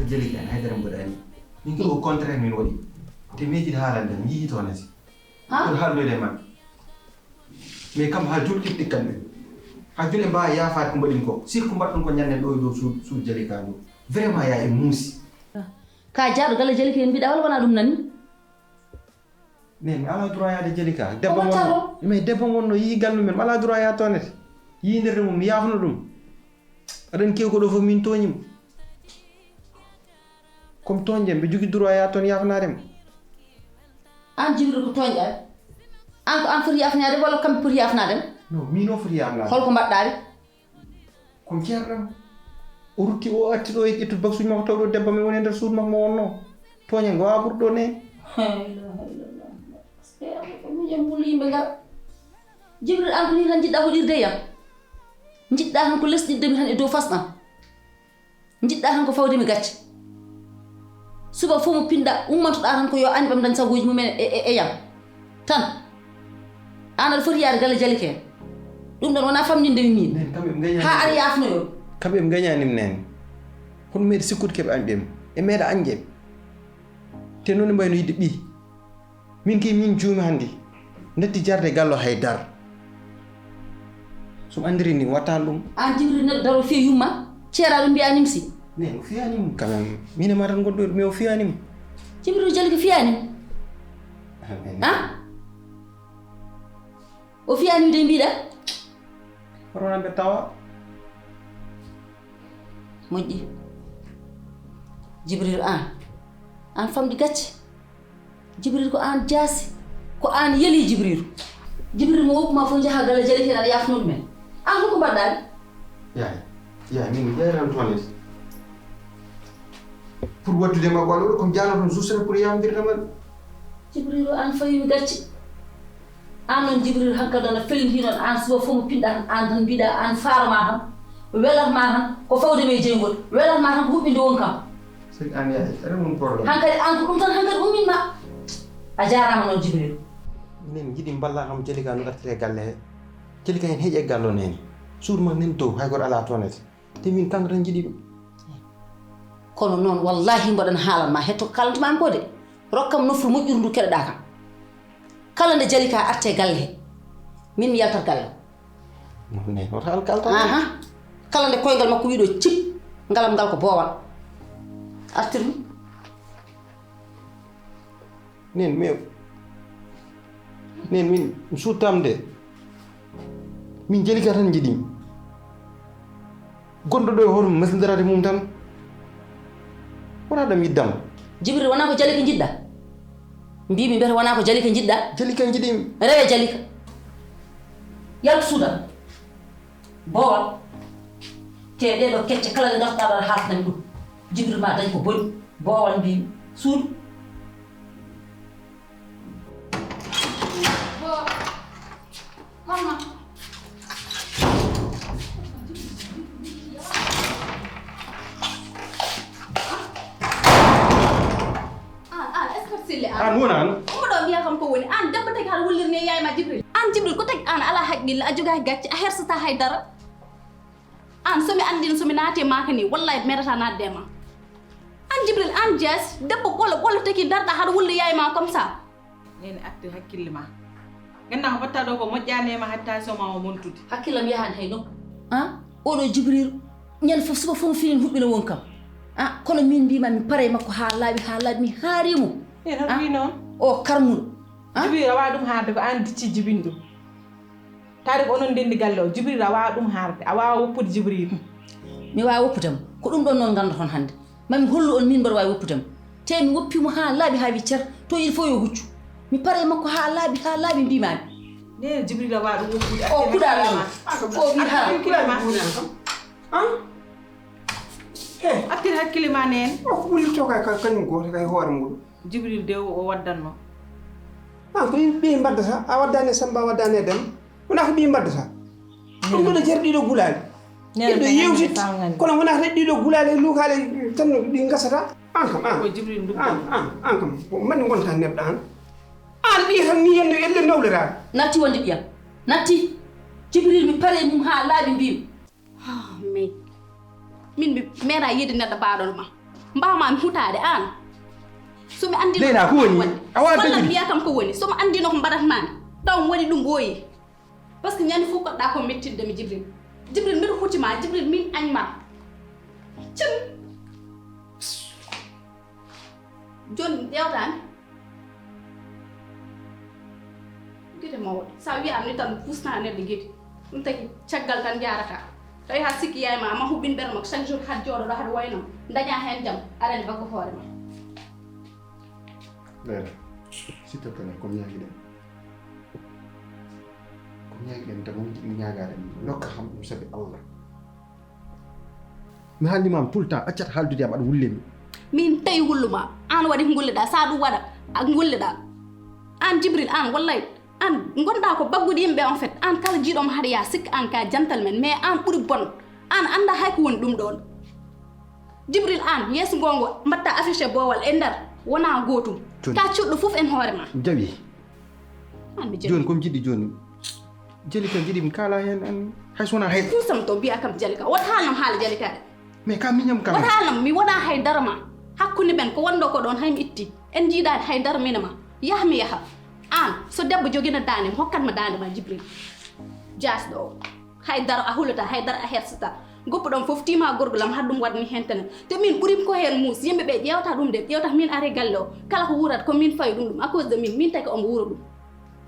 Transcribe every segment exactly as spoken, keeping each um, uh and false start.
Jalika en, haydara mboɗa anndi. Min ko au contraire min waɗi. Te mi yiɗi haalande, mi yiɗi toon asi. Ha? Pour haaldude e maɓɓe. Mais kam haa julɗi ɗikkan ɓe. Haa julɗe mbaawa yaafaade ko mbaɗin ko. Surtout ko mbaɗɗon ko ñannen ɗo e dow suud, suud Jalika ndu. Vraiment yaa e muusi. Ka jarɗo galle Jalika en mbiɗa walla wonaa ɗum nani? Mais mi alaa droit yaade Jalika. Debbo ngon, mais debbo ngon no yiyi galle men, mi alaa droit yaade toon ete. Yiyindirde mum, mi yaafno ɗum. Aɗa anndi kew ko ɗo fof min tooñi mo. Comme tooñde, mbe jogii droit yaade toon yaafnaade mo. Aan Jibril ko tooñɗaa? Aan ko aan foti yaafnaade walla kamɓe poti yaafnaade mo? Non, min o foti yaafnaade. Holko mbaɗɗaa ɓe? Ko ceerɗam. O rutti, o arti ɗo e ƴettude baksuuji makko, taw ɗo debbo men woni e nder suudu makko mo wonnoo. Tooñe ngo a ɓurɗo ne. La ilaha illallah. Parce que ko miñen wuli yimɓe ngar. Jibril, aan ko nii tan njiɗɗaa hoɗirde e yam? Njiɗɗaa tan ko lesɗirde mi tan e dow fasɗam? Njiɗɗaa tan ko fawde mi gacce? Suba fof mo pinɗa, ummantoɗaa tan ko yo añ ɓam dañ saguuji mum en e, e, e yam. Tan. Aan aɗa foti yaade galle Jalika en. Ɗum ɗon wonaa famɗinde mi miin. Haa aɗa yaafnoyo. Kamɓe ɓe ngañaani mi neen. Hono meeɗa sikkude keɓe añ ɓe. E meeɗa añde. Te noon ne mbayno yiɗde ɓiy. Min kay min juumi hannde. Natti jarde gallo hay dar. So mi anndiri ni wattaani ɗum. Aan Jibril neɗɗo daro fiya yumma. Ceeraaɗo mbiya nimsi. Ne, o fiyaani mum quand même. Min e ma tan ngonɗo, mais o fiyaani mum. Jibril Jalika fiyaani mum. Ah? O fiyaani de mbiɗa? Hoto wonande tawa. Moƴƴi. Jibril aan. Aan famɗi gacce. Jibril ko aan jaasi. Ko aan yeli Jibril. Jibril mo woppu ma fof njaha galle Jalika en aɗa yaafno ɗumen. Aan ko ko mbaɗɗaa? Yaay. Yaay, min mi ƴeeran toon ete. Pour waɗdude ma golle ɗo, ko mi jaano toon juste pour yamdirde ma. Jibril o aan fawi mi gacce. Aan noon Jibril hankadi noon a felliti noon aan suba fof mo pinɗa tan aan tan mbiɗa aan faaro ma tan. Welat ma tan ko fawde mi e jeyngol. Welat ma tan ko huɓɓinde won kam. Sik an yaay, aɗa mum problème. Hankadi aan ko ɗum tan hankadi ummin ma. A jaaraama noon Jibril. Minen njiɗi mballa kam Jalika no artire galle he. Jalika hen heƴe gallo nene. Suudu ma nen dow hay goto ala toon ete. Te min kanko tan njiɗi ɗum. Kono noon wallahi mboɗon haalan ma hetto ko kalantu ma ko de. Rokkam nofru moƴƴuru ndu keɗoɗa kam. Kala nde Jalika arte galle he. Min mi yaltat galle. Ne wota an kalta. Aha. Kala nde koyngal makko wiɗo cip ngalam ngal ko boowal. Artir ɗum. Nen mi nen min mi suuttam de. Min Jalika tan njiɗimi. Gonɗo ɗo e hoore mum masindaraade mum tan. Wona ɗam yiddam. Jibril wona ko Jalika njiɗɗa? Mbimi mbete wona ko Jalika njiɗɗa? Jalika njiɗimi. Rewe Jalika. Yaltu suudan. Boowal. Te ɗee ɗoo kecce kala ɗe ngartuɗaa ɗo aɗa haaltanami ɗum. Jibril ma dañ ko boni. Boowal mbiimi. Suudu. Boowal. Mamma. Aan, aan, est-ce que sille aan? Aan wona aan? Omo ɗo mbiya kam ko woni. Aan debbo tagi haɗa wullirni e yaay ma Jibril. Aan Jibril ko tagi aan ala haqqille, a jogaaki gacce, a hersata hay dara. Aan so mi anndino so mi naati e maaka ni, wallahi mi meɗata naatde e ma. Aan Jibril, aan jees, debbo ɓolo, ɓolo tagi darɗa haɗa wulli yaay ma comme ça. Nene artir hakkille ma. Gannda ko mbatta ɗo ko moƴƴani e ma hatta so ma o montude. Hakkillam yahan hay nokku. Ah, oɗo Jibril, ñande fof suba fof finin huɓɓina won kam. Ah, kono min mbima mi pare makko ha laaɓi, ha laaɓi, mi haari mo. Nene hoto wi noon. O karmuɗo. Ah? Jibril rawa ɗum haarde ko aan dicci jibin ɗum. Taade ko onon ndenndi galle o, Jibril rawa ɗum haarde, a waawa woppude Jibril. Mi waawa woppude mo, ko ɗum ɗon noon nganndoton hannde. Mami hollu on min mboɗo waawi woppude mo. Te mi woppi mo haa laaɓi haa wi cer, to yiɗi fof yo huccu. Mi pare e makko haa laaɓi, haa laaɓi mbimaami. Nene Jibril rawa ɗum woppude. O kuɗal ɗum. O wi haa. An? Eh. Artir hakkille ma nene. O ko ɓulirto ka, ka, kañum gooto kay hoore muɗum. Jibril de o, o waddanno. Ah, ko yimɓe ɓe mbaddata, a waddani e Samba, a waddani e Demba. Wona ko ɓe mbaddata. Ɗum ɗo ne jar ɗiɗo gulaali. Nene ɓe yewtit, kono wona tan ɗiɗo gulaali e lukaale tan no ɗi gasata. An kam, an. Ko Jibril nduggu. An, an, an kam. Ko mbaɗi ngonta neɗɗo an. An ɓiye tan ni yendo elle nawlira. Natti wonde ɓiyam. Natti. Jibril mi pare mum ha laaɓi mbimi. Ah, mais min mi meeɗa yiide neɗɗo baaɗono ma. Mbawma mi hutaade aan. So mi anndino Leyla, ko woni? A waawaa walla dañude. Mbiya kam ko woni. So mi anndino ko mbaɗatmaa mi, taw mi waɗi ɗum ɓooyi. Parce que ñande fof koɗɗa ko mettinɗe mi Jibril. Jibril, mbiɗo huti ma, Jibril, min añ ma. Cim. Jooni ƴeewtaani. Gite mawɗe. So a wiyaama ni tan, pusna neɗɗo gite. Ɗum taki caggal tan njaarata. Tawi haa sikki yaay ma, ma huɓɓin ɓernde makko chaque jour, haɗa jooɗoɗo, haɗa wayno. Daña heen jam, aɗa anndi baggo hoore ma. Leyla, s'il te plaît, ko mi ñaagiɗen. Ko mi ñaagiɗen tan, wonde mi ñaagaade mi. Ndokka kam ɗum sabi Allah. Mi haalni ma tout le temps, accat haaldude am, aɗa wulle mi. Min tawi wullu ma, aan waɗi ko ngulleɗaa, so a ɗum waɗa, a ngulleɗaa. Aan Jibril, aan, wallay, aan ngonɗaa ko baggude yimɓe en fait. Aan kala jiiɗo mo haɗa yaa sikka aan ka gentleman, mais aan ɓuri bon. Aan anndaa hay ko woni ɗum ɗoon. Jibril, aan, yeeso ngo ngo mbaɗta affiché boowal e nder, wonaa gootum. Jooni. Ka cuɗɗo fof en hoore ma. Jawi. Aan mi jawi. Jooni, ko mi jiɗi jooni. Jalika jiɗi mi kaala heen, aan, hay so wonaa hay. Puusam to, mbiya kam Jalika. Wota haalnam haala Jalika de. Mais ka miñam kam. Wota haalnam, mi wonaa hay dara ma. Hakkunde men, ko wonɗo ko ɗoon, hay mi itti. En njiidaani hay dara min e ma. Yah mi yaha. Aan, so debbo jogino daande, mi hokkat ma daande ma, Jibril. Jaasɗo o. Hay dara a hulataa, hay dara a hersataa. Goppuɗo am fof tiima gorgol am, haɗa ɗum waɗ mi heen tene. Te min ɓurim ko heen muus. Yimɓe ɓe ƴeewta ɗum de, ƴeewta min are galle o. Kala ko wuurata ko min fawi ɗum ɗum. À cause de min, min taki omo wuura ɗum.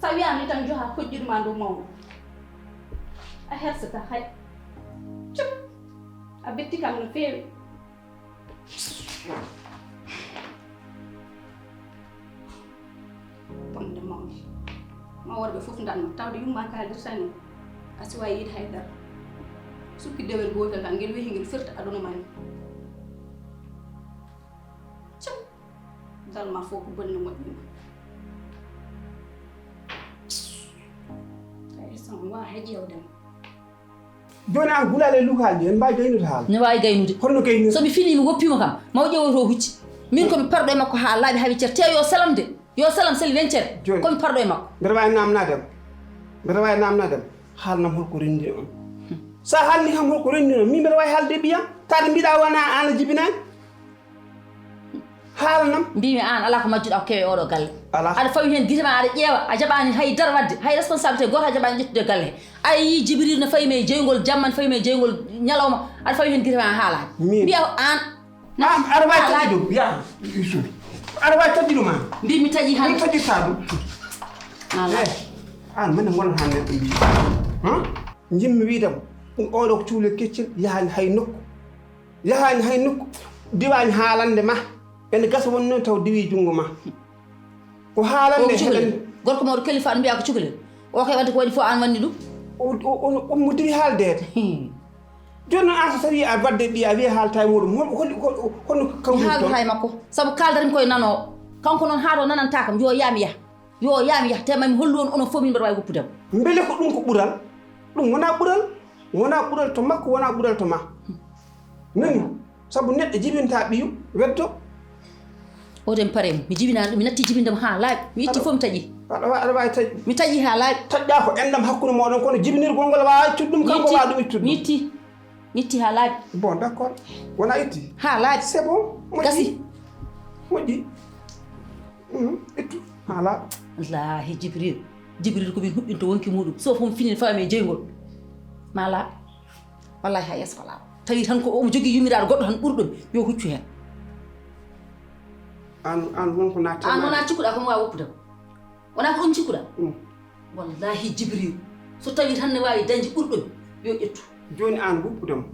So a wiyaama ni tan joha hojjude ma ndu mawɗo. A hersataa hay. Cuk. A betti kam no feewi. Bonde mawni. Ma worɓe fof ndanno. Tawde yumma kaalirta ni. A siwa yiide hay dara. Sukki dewel gootel tan, ngel wehi ngel firta aduna ma ni. Cam. Dal ma fof ko bonde moƴƴi ma. Ay, san wa hay ƴeewde ma. Jooni aan gulaali e lukaali en mbaawi gaynude haala. Ne waawi gaynude. Holno gaynude? So mi finii mi woppiima kam, ma o ƴeewoto o hucci. Min ko mi parɗo e makko haa laaɓi haa weccer. Te yo selam de. Yo selam seli wencere. Jooni. Ko mi parɗo e makko. Mbeɗa waawi naamnaade am. Mbeɗa waawi naamnaade am. Haalnam holko renndini on. So a haalni kam holko renndini on, min mbeɗa waawi haalde e ɓiyam. Taade mbiɗa wona aan a jibinaani. Haalanam. Mbimi aan alaa ko majjuɗaa ko kewe oɗo galle. Alaa. Aɗa fawi heen gite ma aɗa ƴeewa, a jaɓaani hay dara waɗde, hay responsabilité gooto a jaɓaani ƴettude e galle he. A yii Jibril no fawi me jeyngol jamma, no fawi me jeyngol ñalawma, aɗa fawi heen gite ma a haalaani. Min. Mbiya aan. Aan aɗa waawi taƴi ɗum, yaa Yusuf. Aɗa waawi taƴi ɗum aan. Mbi mi taƴi hannde. Min taƴirta ɗum. Alaa. Eh, aan mene ngonat hannde ko mbiyi. Hã? Njimmi wiide mo, oɗo ko cukalel keccel, yahaani hay nokku. Yahaani hay nokku, diwaani haalande ma. Ene gasa woni noon taw diwi junngo ma. Ko haalande o ko cukalel. Heɗen. Gorko mawɗo kalifa aɗa mbiya ko cukalel. O kay wadde ko waɗi fof aan wanni ɗum. O, o, o, o mo diwi haaldeede. Hmm. Jooni noon aan so tawi a wadde ɓiya a wiya haalta e muɗum. Hol, hol, hol, hono Mi kawri haalata toon? E makko. Sabu kaaldatmi koye nano. Kanko noon haaɗo nananta kam. Yo yaam yah. Yo yaam yah. Te mami hollu on onon fof min mbaɗa waawi woppude am. Mbele ko ɗum ko ɓural? Ɗum wonaa ɓural. Wonaa ɓural to makko, wonaa ɓural to ma. Nani? Sabu neɗɗo jibinta ɓiyum, weddo. Oɗen pare mo. Mi jibinaani ɗum. Mi natti jibinde mo haa laaɓi. Mi itti fof mi taƴi. Aɗa wa-, aɗa waawi taƴ-. Mi taƴi haa laaɓi. Taƴɗa ko enɗam hakkunde mooɗon, kono jibinirgol ngol waawa ittude ɗum, kanko waawa ɗum ittude. Mi itti. Mi itti haa laaɓi. Bon, d'accord. Wona itti? Haa laaɓi. C'est bon. Moƴƴi. Gasi. Moƴƴi. Mhm. Ittu. Haa laaɓi. Wallaahi Jibril. Jibril ko min huɓɓinto wonki muɗum. So fof mi fini faami e jeyngol. Ma laaɓ. Wallaahi haa yeeso ko laaɓ. Tawi tan ko omo jogii yummiraaɗo goɗɗo tan ɓurɗo mi. Yo huccu heen. Aan, aan won ko natta. Aan wona cikkuɗaa ko mi waawi woppude ma. Wonaa ko ɗum cikkuɗaa? Mm. Wallaahi Jibril, so tawii tan ne waawi dañde ɓurɗo mi, yo ƴettu. Jooni aan woppude mo.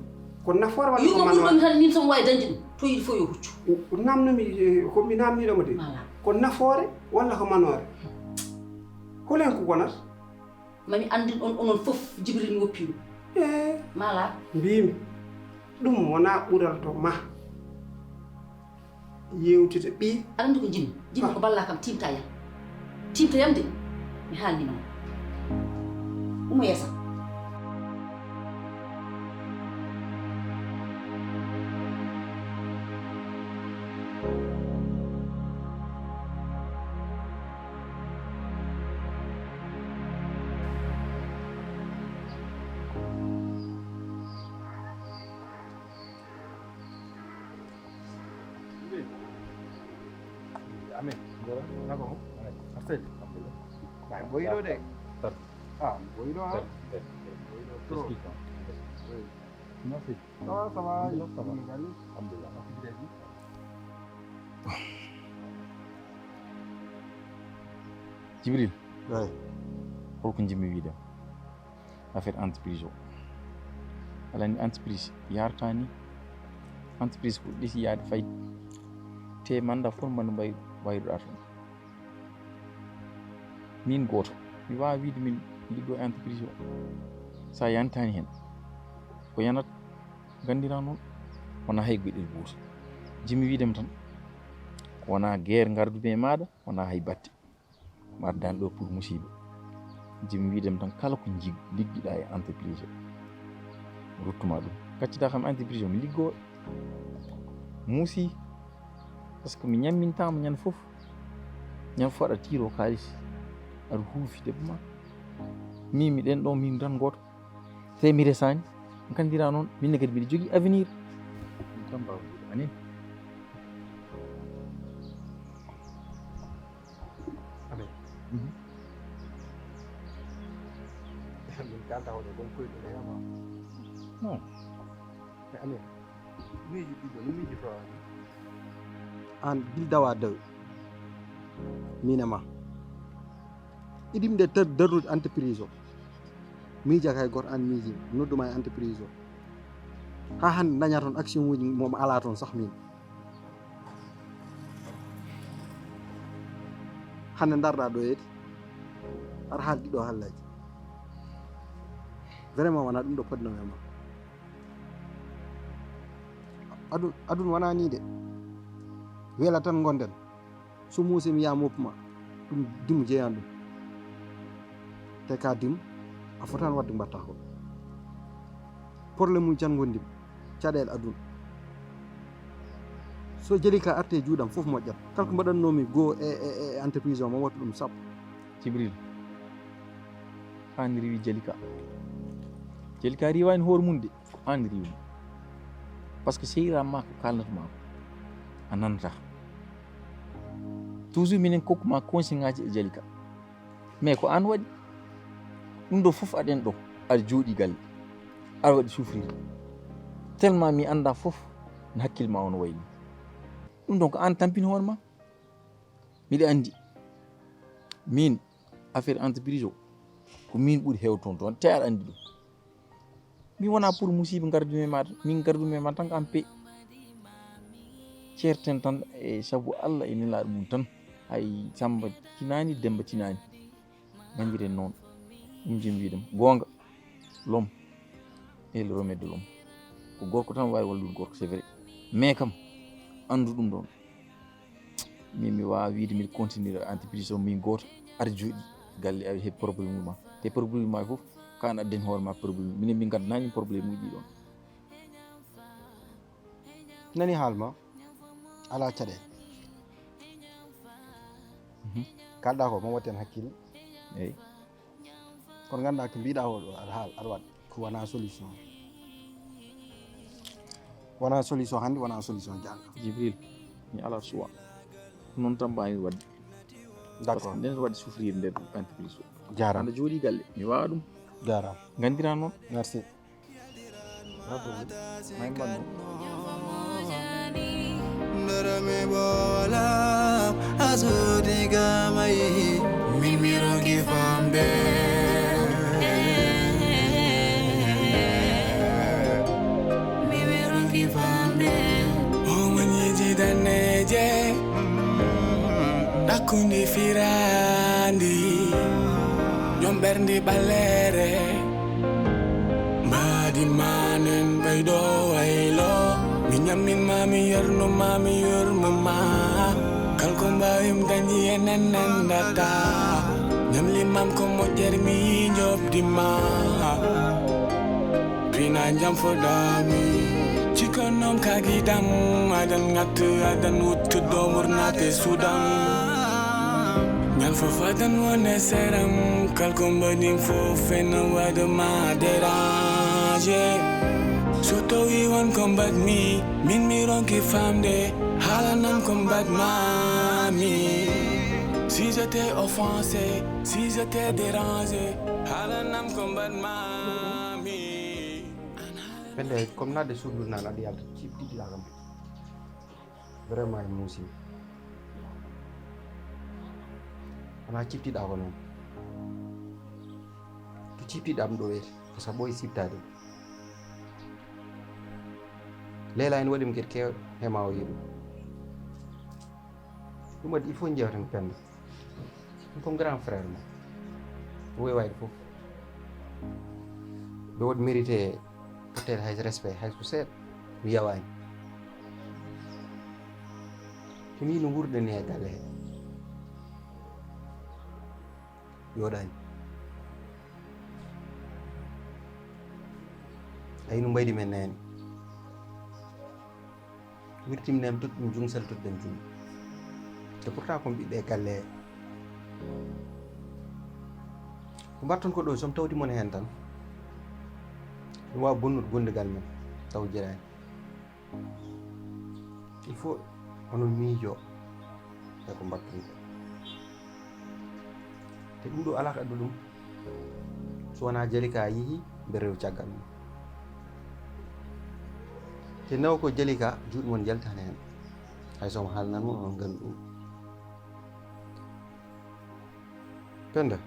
Ko nafoore walla ko manoore? Yumma ɓurɗo mi tan, min so mi waawi dañde ɗum, to yiɗi fof yo huccu. Naamnumi, eh, ko mi naamniiɗo mo de. Voilà. Ko nafoore walla ko manoore? Hol heen ko wonata? Ma mi anndin on, onon fof, Jibril mi woppii ɗum. Eh. Mala. Mbiimi, ɗum wonaa ɓural to ma. Yewtete ɓiy. Aɗa anndi ko njimmi? Njimmi ko ballaa kam, tiimta yam. Tiimta yam de, mi haalnii ma. Ummo yeeso. Amin. Naka ko? Amin. Arsel. Alhamdulillah. Bay boy do de. Tar. Ah, boy do. Tar. Tar. Boy do. Trop. Merci. Ça va, ça va. Alhamdulillah, ça va. Alhamdulillah. Jibril. Way. Holko njimmi wiide? Affaire entreprise o. Alaa ni entreprise yarata ni. Entreprise ko ɗisi yaade fay. Te manda fof manda mbay wayruɗa toon. Min gooto, mi waawa wiide min liggo e entreprise o. Sa yantaani heen, ko yanat nganndiraa noon, wonaa hay geɗel gooto. Jimi wiidem tan, ko wonaa guerre ngardumi e maaɗa, wonaa hay batte. Mi ardaani ɗo pour musiba. Jimi wiidem tan, kala ko jig-, liggiɗa e entreprise o, mi ruttuma ɗum. Gaccida kam entreprise o, mi liggo, muusi, parce que mi ñammintaama ñande fof. Ñande fof aɗa tiiro kaalis, aɗa huufi debbo ma. Min mi ɗen ɗo, min tan gooto. Te mi resaani, nganndiraa noon, min ne kadi mbiɗa jogii avenir. Ɗum tan mbaawmi wiide, anin. Amin. Mhm. Min kanta hoɗo gon koyɗo reyama. Non. Mais amin. Miiji ɗiɗo, no miiji to an? An gildawa daw. Min e ma. Iɗim nde ter-, darnude entreprise o. Miija kay goto an miiji. Nodduma e entreprise o. Ha hannde daña toon action uji mo ala toon sah min. Hannde ndarɗa ɗo yeedi, aɗa haaldi ɗo hallaaji. Vraiment wonaa ɗum ɗo podnoo e ma. Adun-, aduna wonaa nii de. Wela tan ngonden. So muusi mi yaa moppu ma, ɗum dimu jeyan ɗum. Te ka dimu, a fotaan waɗde mbatta ko. Problème uji tan ngondi mi. Caɗeele aduna. So Jalika arte juuɗam fof moƴƴat. Kala ko mbaɗannoomi goo e, e, e entreprise o, mo wattu ɗum sappo. Jibril, an riiwi Jalika. Jalika riiwaani hoore mum de, ko an riiwi. Parce que sehiraaɓe ma ko kaalnata ma ko, a nanata. Toujours minen kokku ma consigne ngaji e Jalika. Mais ko an waɗi. Ɗum ɗo fof aɗen ɗo, aɗa jooɗi galle. Aɗa waɗi souffrir. Tellement mi annda fof no hakkille ma on wayni. Ɗum ɗon ko an tampini hoore ma. Miɗa anndi. Min, affaire entreprise o, ko min ɓuri heewde toon, toon. Te aɗa anndi ɗum. Min wonaa pour musiba ngardumi e ma tan. Min ngardumi e ma tan ko an pe. Ceerten tan e sabu Allah e nelaaɗo mum tan. Hay Samba tinaani, Demba tinaani. Nangiren noon. Ɗum jim wiide ma. Goonga. L'homme est le remède de l'homme. Ko gorko tan waawi wallude gorko, c'est vrai. Mais kam, anndu ɗum ɗoon. Min mi waawa wiide mbiɗa continuer entreprise o min gooto. Aɗa jooɗi galle, aɗa heɓi problème ma. Te problème ma fof, ko an addani hoore ma problème. Minen min nganndanaani problème uji ɗoon. Nani haal ma? Alaa caɗeele. Mhm. Kalɗa ko, mo watten hakkille. Eyi. Kono ngannda ko mbiɗa o ɗo, aɗa haal, aɗa waɗa. Ko wona solution. Wona solution hannde, wona solution jannga. Jibril, mi alaa choix. Ko noon tan mbaawmi waɗde. D'accord. Parce que nden waɗi souffrir nder entreprise o. Jaaraama. Aɗa jooɗi galle, mi waawa ɗum. Jaaraama. Nganndiraa noon. Merci. May mbanno. Ndormi bola asodi gamai. Mimiro ki famde. Mimiro ki famde. Omanyiji daneje. Ɗakkundi firandi. Ñom ɓerndi ɓaleere. Mbaadi manen ɓeydo waylo. Mi ñammin ma, mi yerno ma, mi yurmo ma. Kalko mbawim dañi enen nandata. Ñam limam ko moƴƴer mi jobdi ma. Pina jam fodami. Cikonom kagidam. Adan ngat adan wuttu domur nate sudam. Ñal fof adan wone seram. Kalko mbaɗin fof ena waɗa ma déranger. So tawi won ko mbaɗmi, min mi ronki famde. Haalanam ko mbaɗma. Mi, si je t'ai offensé, si je t'ai dérangé, haalanam ko mbaɗmi. Pende, comme naatde suudu naan aɗa yalta, ciɓtiɗɗaa kam. Vraiment e muusi. Wonaa ciɓtiɗaa ko noon. To ciɓtiɗaa ɗum ɗo weeti, ko sabu ɓooyi siɓtaade. Leela ene waɗi mo geɗe keewɗe, hema o yiɗum. Ɗum waɗi, il faut njeewten Penda. Ɗum comme grand frère ma. Ɗum wayi waayde fof. Ɓe waɗi mérité peut-être hay respect, hay ko seeɗa. Mi yawaani. Ko nii no nguurɗen ni e galle he. Yooɗaani. Ayi no mbaydi men neene. Wirtimnen totɗum jum, sel totɗen jum. Te pourtant kon ɓiɓɓe galle. Ko mbatton ko ɗo, som tawti mon heen tan. Ɗum waawa bonnude gondigal men, taw jiraani. Il faut onon miijo e ko mbatton ko. Te ɗum ɗo alaa ko addu ɗum. So wonaa Jalika yihi, mbe rew caggal mum. Te nawa ko Jalika, juuɗe mon njaltani heen. Hay so omo haalnan mon, onon nganndi ɗum. Penda,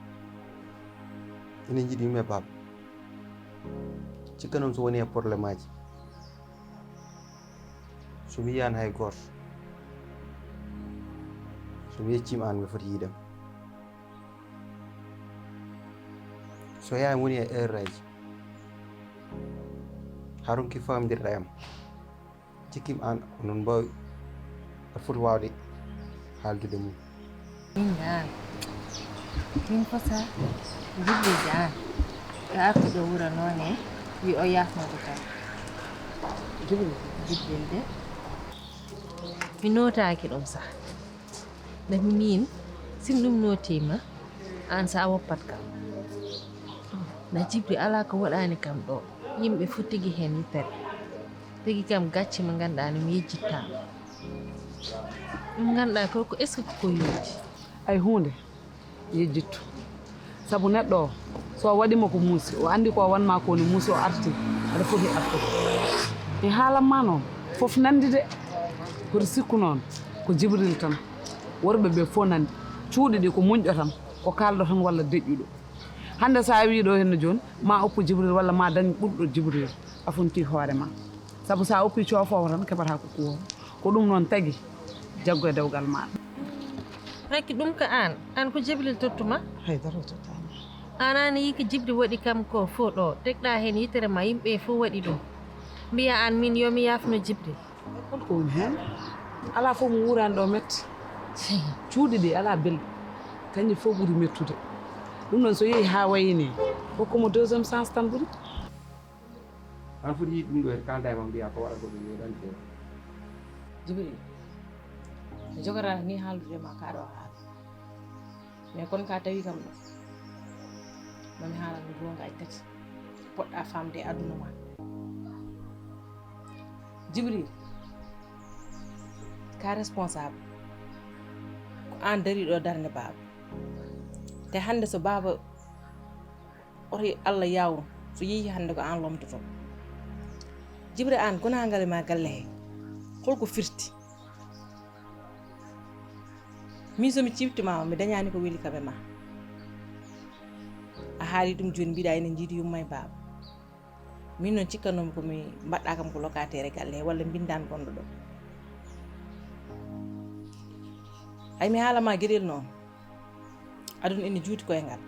ina njiɗi yumma e baaba. Cikka noon so woni e problème aji. So mi yiyaani hay gooto, so mi yecciima aan, mi foti yiide ma. So yahay woni e erreur aji, haa ronki faamdirde e am, cikkiima aan, onon mbaawi, aɗa foti waawde haaldude mum. Min dal, min fota jibrilde aan. Ɗo artuɗo wuro noon e wi o yaafnoto kam. Jibril, jibrilde. Mi nootaaki ɗum sah. Nde min, si ɗum nootiima, aan sa woppat kam. Na jibri alaa ko waɗaani kam ɗo. Yimɓe fof tigi heen yittere. Tigi kam gacce mo ngannduɗaa ne mi yejjittaama. Ɗum ngannduɗaa ko, ko est-ce que ko yooji? Ay huunde yejjittu. Sabu neɗɗo o, so o waɗiima ko muusi, o anndi ko o wanmaa ko ne muusi, o arti, aɗa foti artude. E haalan ma noon, fof nanndi de. Hoto sikku noon, ko Jibril tan. Worɓe ɓe fof nanndi. Cuuɗi ɗi ko muñɗo tan, ko kaalɗo tan walla deƴƴuɗo. Hannde so a wii ɗo henno jooni, ma oppu Jibril walla ma dañ ɓurɗo Jibril, a fonti hoore ma. Sabu so a oppi coofoowo tan, keɓataa ko kuwoowo. Ko ɗum noon tagi, jaggu e dewgal maaɗa. Rakki ɗum ko aan, aan ko Jibril tottuma? Hay dara o tottaani. Aan, aan yii ko Jibril waɗi kam ko fof ɗo, tekɗa heen yitere ma, yimɓe fof waɗi ɗum. Mbiya aan min yo mi yaafno Jibril. Holko woni heen? Alaa fof mo wuuraani ɗo metti. Cuuɗi ɗi alaa belɗi. Kañƴi fof ɓuri mettude. Ɗum noon so yehi haa wayini, hokku mo deuxième chance tan ɓuri. Aan foti yiide ɗum ɗo en kaalda e ma mbiya ko waɗa ko ɗum yo ɗan feewa. Jibril, mi jogotaako ni haaldude ma ka ɗo haala. Mais kono ka tawi kam ɗo. Mami haalana goonga ay tati. Poɗɗa famde e aduna ma. Jibril, ka responsable. Ko aan dari ɗo darnde baaba. Te hannde so baaba oto Allah yaawu so yehi hannde ko aan lomtoto. Jibril aan gonaangal ma galle he. Holko firti? Min so mi ciɓtima o, mi dañaani ko weli kam e ma. A haali ɗum jooni, mbiɗa ene njiidi yumma e baaba. Min noon cikkanoomi ko mi mbaɗɗa kam ko locataire e galle he walla mbinndaan gonɗo ɗo. Ay mi haala ma geɗel noon. Aduna ene juuti koye ngal.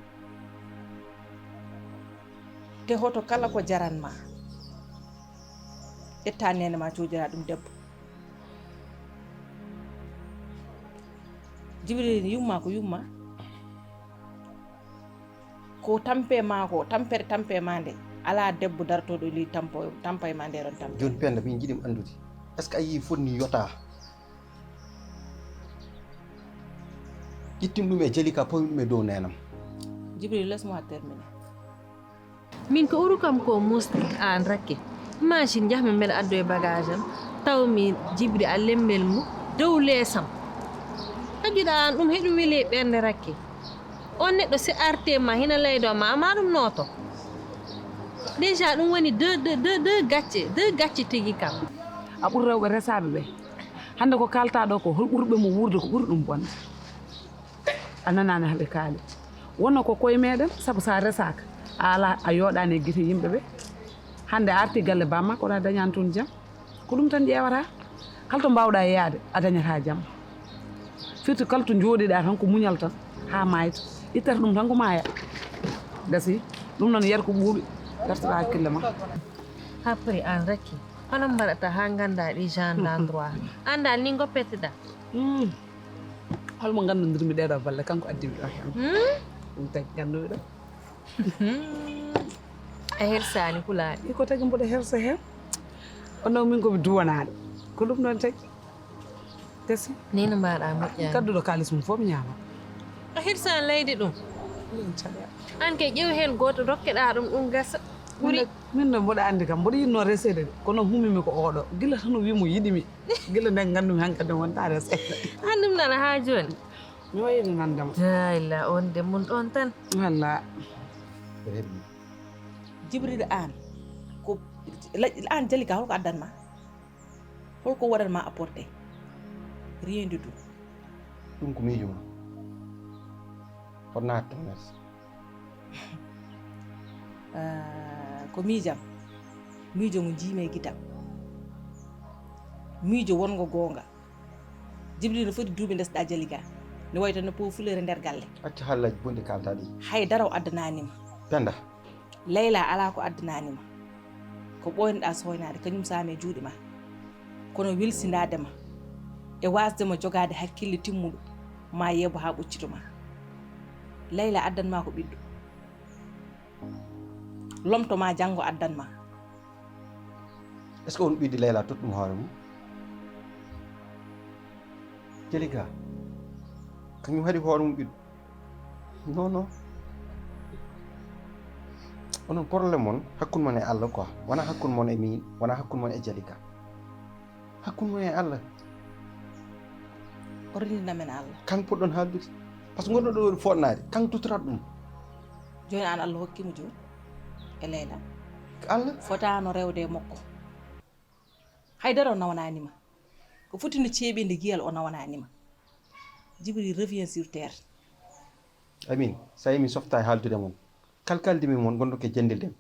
Te hoto kala ko jaran ma. Ƴetta neene ma cooñjora ɗum debbo. Jibril yumma ko yumma. Ko tampe ma ko, tampere tampe ma nde. Alaa debbo dartooɗo e ley tampo, tampa e ma nde ɗon tampe. Jooni Penda, min njiɗi mi anndude. Est-ce que a yii fotni yotaa? Ƴettin ɗum e Jalika, pawi ɗum e dow neenam. Jibril, laisse-moi terminer. Min ko ɓuri kam ko muusde aan Rakke. Imagine, njahmi mbeɗa addoya bagage am, taw mi Jibri a lemmel mo dow leesam. Kajuɗa an ɗum heɗum weli e ɓernde rakke. On neɗɗo si arte ma hina laydo ma ama ɗum nooto. Déjà ɗum woni deux deux deux deux gacce deux gacce tigi kam. A ɓuri rewɓe resaaɓe ɓe. Hannde ko kaaltaa ɗo ko hol ɓurɓe mo wuurde ko ɓuri ɗum bonde. A nanaani haɓe kaali. Wonno ko koye meɗen sabu sa resaaka a ala a yooɗaani e gite yimɓe ɓe. Hannde a arti galle bamma kono a dañaani toon jam. Ko ɗum tan ƴeewata. Kala to mbaawɗaa yaade a dañataa jam. Firti kala to njooɗiɗaa tan ko muñal tan haa maayta. Ittata ɗum tan ko maaya. Gasi. Ɗum noon yar ko ɓuuɓi. Dartata hakkille ma. Après an rakki hono mbaɗata haa nganndaa ɗi genre d'endroit anndaa ni ngoppete ɗa. Holmo nganndodirmi ɗeɗo balle kanko addimi ɗo heen. Ɗum tagi nganndumiɗo. A hersaani kulaaɗi. Iko tagi mboɗo hersa heen. Onno min komi duwanaaɗo. Ko ɗum ɗon tagi. Gasi. Ni no mbaɗa moƴƴaani. Kadduɗo kaalis mum fof mi ñaama. A hirsaani leydi ɗum. An kay ƴeew heen gooto rokkeɗa ɗum ɗum gasa. Ɓuri. Min no mboɗo anndi kam mboɗo yiɗno reseede de kono humimi ko oɗo gila tan o wimo yiɗimi. Gila nden nganndumi hankadi wonta reseede. An ɗum nana haa jooni. Mi wayino nandema. Ayla on de mun ɗon tan. Walla. Jibril an ko an jalika holko addanma? Holko waɗanma apporté? Rien du tout. Ɗum ko miijo ma. Fotna hatta merci. Ah, ko miijam. Miijo ngo jiimi e gitam. Miijo wongo goonga. Jibril no foti duuɓi ndesɗa jali ga. Ne wayi tan no po fulere nder galle. Acca haallaji bonɗi kalta ɗi. Hay dara o addananima. Penda. Layla alaa ko addananima. Ko ɓooynoɗaa sooynaade kañum saami e juuɗe ma. Kono welsindaade ma e waasde ma jogaade hakkille timmuɗo ma yeebo haa ɓoccito ma. Layla addan ma ko ɓiɗɗo. Lomto ma janngo addan ma. Est-ce que on ɓiɗɗo Layla totti ɗum hoore mum? Jalika kañum haɗi hoore mum ɓiɗɗo. Non non. Onon problème mon hakkunde mon e Allah quoi wona hakkunde mon e min wona hakkunde mon e Jalika. Hakkunde mon e Allah. O rendina men Allah. Kan poɗɗon haaldude par ce que gonɗo ɗo fotnaade kan tutorat ɗum. Jooni an Allah hokkimo jooni e Layla. Allah. Fotano rewde e makko. Haydara o nawananima. Ko foti no ceeɓinde giyal o nawananima. Jibril revient sur terre. Amin. Sa yimi softa e haaldude mon. Kalkaldimi mon gonɗo ke jendildem.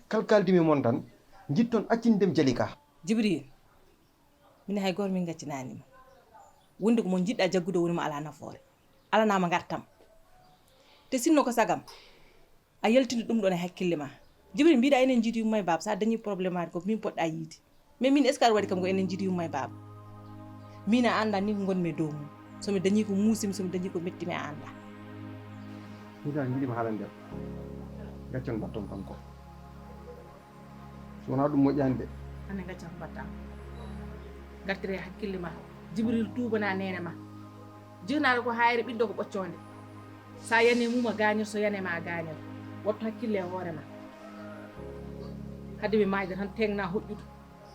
Kalkaldimi mon tan jitton accindem Jalika. Jibril. Min hay goto min gaccinanima. Wonde ko mo jiɗɗa jaggude woni mo ala nafoore. Alanama gartam. Te sinno ko sagam. A yaltini ɗum ɗon e hakkille ma. Jibril mbiɗa enen jiidi yumma e baaba sa dañi probléme aji ko min poɗɗa yiide. Mais min est ce que aɗa waɗi kam ko enen jiidi yumma e baaba? Min a anda ni ko gonmi e dow mum. Somi dañi ko muusimi somi dañi ko mettimi a anda. Min tan jiɗima haalande am. Gaccon batton kanko. So wona ɗum moƴƴani de. Hande gacca ko mbatta. Gartire hakkille ma. Jibril tuubana nene ma. Jihnaɗo ko hayre ɓiɗɗo ko ɓocconde. Sa yani mum a gañir so yani ma a gañir. Wattu hakkille e hoore ma. Hade mi maayde tan tegna hoƴƴudu.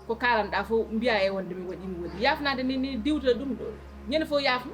Ko kalanɗa fof mbiya e wonde mi waɗi mi waɗi yafnade ni ni diwta ɗum ɗo. Ñande fof yafna.